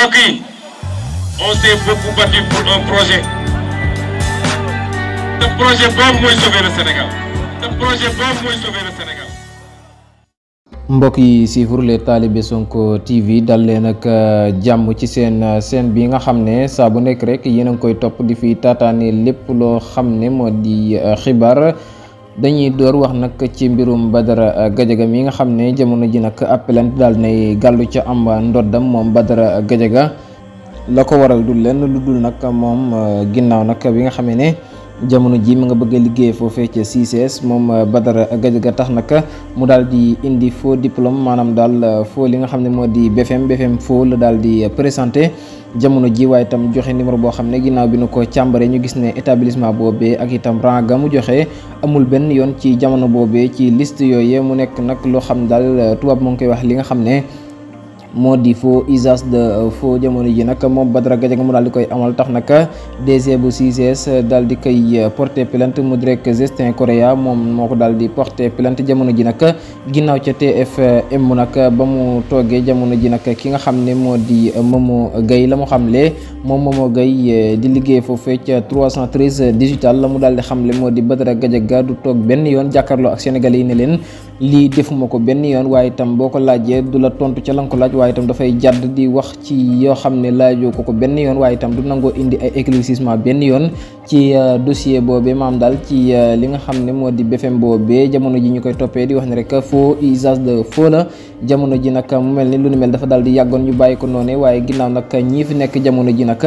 mbokk yi on s'est beaucoup battu pour un projet te projet boobu mooy sauver le Sénégal mbokk yi siifur les talibé Sonko TV dal leen ak jàmm ci seen bi nga xam ne saa bu nekk rek yéen a ngi koy topp di fi taataane lépp loo xam ne moo di xibaar. dañuy door wax nag ci mbirum Badara Gadiaga mi nga xam ne jamono ji nag appelante daal nay gàllu ca am ndoddam moom Badara Gadiaga la ko waral du lenn lu dul nag moom ginnaaw nag bi nga xamee ne jamono ji mi nga bëgg a liggéey foofee ca CICES moom Badara Gadiaga tax nag mu daal di indi faux diplôme maanaam daal faux li nga xam ne moo di BFM faux la daal di présenté jamono ji waaye itam joxe numéro boo xam ne ginnaaw bi nu ko càmbaree ñu gis ne établissement boobee ak itam rang ga mu joxe amul benn yoon ci jamono boobee ci liste yooyee mu nekk nag loo xam daal tubaab moo ngi koy wax li nga xam ne moo di faux usage de faux jamono ji nag moom Badara Gadiaga mu daal di koy amal tax nag DG bu CICES daal di koy porter plainte mu direct Justin Correa moom moo ko daal di porter plainte jamono ji nag ginnaaw ca TFM nag ba mu toogee jamono ji nag ki nga xam ne moo di Momo Gueye la mu xamle moom Momo Gueye di liggéey foofee ca 313 digital la mu daal di xamle moo di Badara Gadiaga du toog benn yoon jàkkaarloo ak Sénégalais yi ne leen lii defuma ko benn yoon waaye itam boo ko laajee du la tontu ca la nga ko laaj waaye itam dafay jàdd di wax ci yoo xam ne laajoo ko benn yoon waaye itam du nangoo indi ay éclaircissement benn yoon ci dossier boobee maam daal ci li nga xam ne moo di BFM boobee jamono ji ñu koy toppee di wax ne rek faux usage de faux la jamono ji nag mu mel ni lu ni mel dafa daal di yàggoon ñu bàyyi ko noonu waaye ginnaaw nag ñii fi nekk jamono ji nag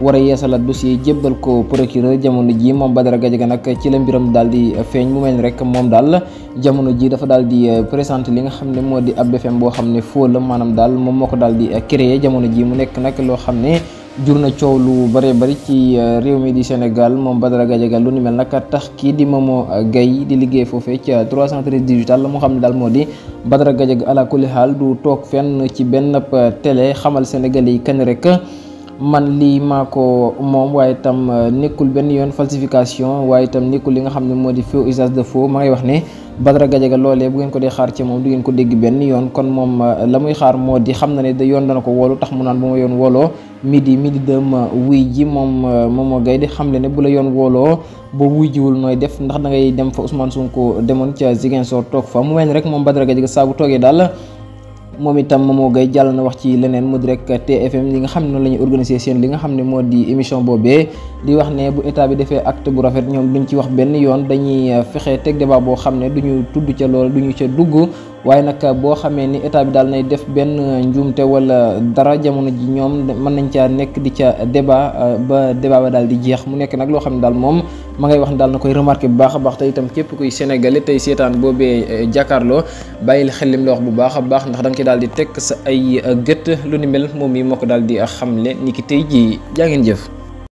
war a yeesalaat dossier jébbal ko procureur jamono ji moom Badara Gadiaga nag ci la mbiram daal di feeñ mu mel ni rek moom daal jamono ji dafa daal di présenté li nga xam ne moo di ab BFM boo xam ne faux la maanaam daal moom moo ko daal di créé jamono ji mu nekk nag loo xam ne jur na coow lu bëree bëri ci réew mi di Sénégal moom Badara Gadiaga lu ni mel nag tax kii di Momo Gueye di liggéey foofee ca 313 digital la moo xam ne daal moo di Badara Gadiaga ala kulli xaal du toog fenn ci benn télé xamal Sénégalais yi kañ rek man lii maa ko moom waaye itam nekkul benn yoon falsification waaye itam nekkul li nga xam ne moo di faux usage de faux ma ngay wax ne Badara Gadiaga loolee bu ngeen ko dee xaar ci moom du ngeen ko dégg benn yoon kon moom la muy xaar moo di xam na ne da yoon dana ko woolu tax mu naan bu ma yoon wooloo midi dem wuy ji moom Momo Gueye di xam le ne bu la yoon wooloo ba wuy jiwul nooy def ndax da ngay dem fa Ousmane Sonko demoon ca Ziguinchor toog fa mu mel ni rek moom Badara Gadiaga saa bu toogee daal moom itam Momo Gueye jàll na wax ci leneen mu direct TFM li nga xam ne noonu la ñuy organiser seen li nga xam ne moo di émission boobee di wax ne bu état bi defee acte bu rafet ñoom duñ ci wax benn yoon dañuy fexe teg débat boo xam ne duñu tudd ca loolu duñu ca dugg waaye nag boo xamee ni état bi daal nay def benn njuumte wala dara jamono ji ñoom mën nañ caa nekk di ca débat ba débat ba daal di jeex mu nekk nag loo xam ne daal moom ma ngay wax ne daal na koy remarqué bu baax a baax te itam képp kuy sénégalais tey seetaan boobee jàkkaarloo bàyyil xel lim la wax bu baax a baax ndax da nga ci daal di teg sa ay gët lu ni mel moom yi moo ko daal di xamle ni ki tey ji jaa ngeen jëf.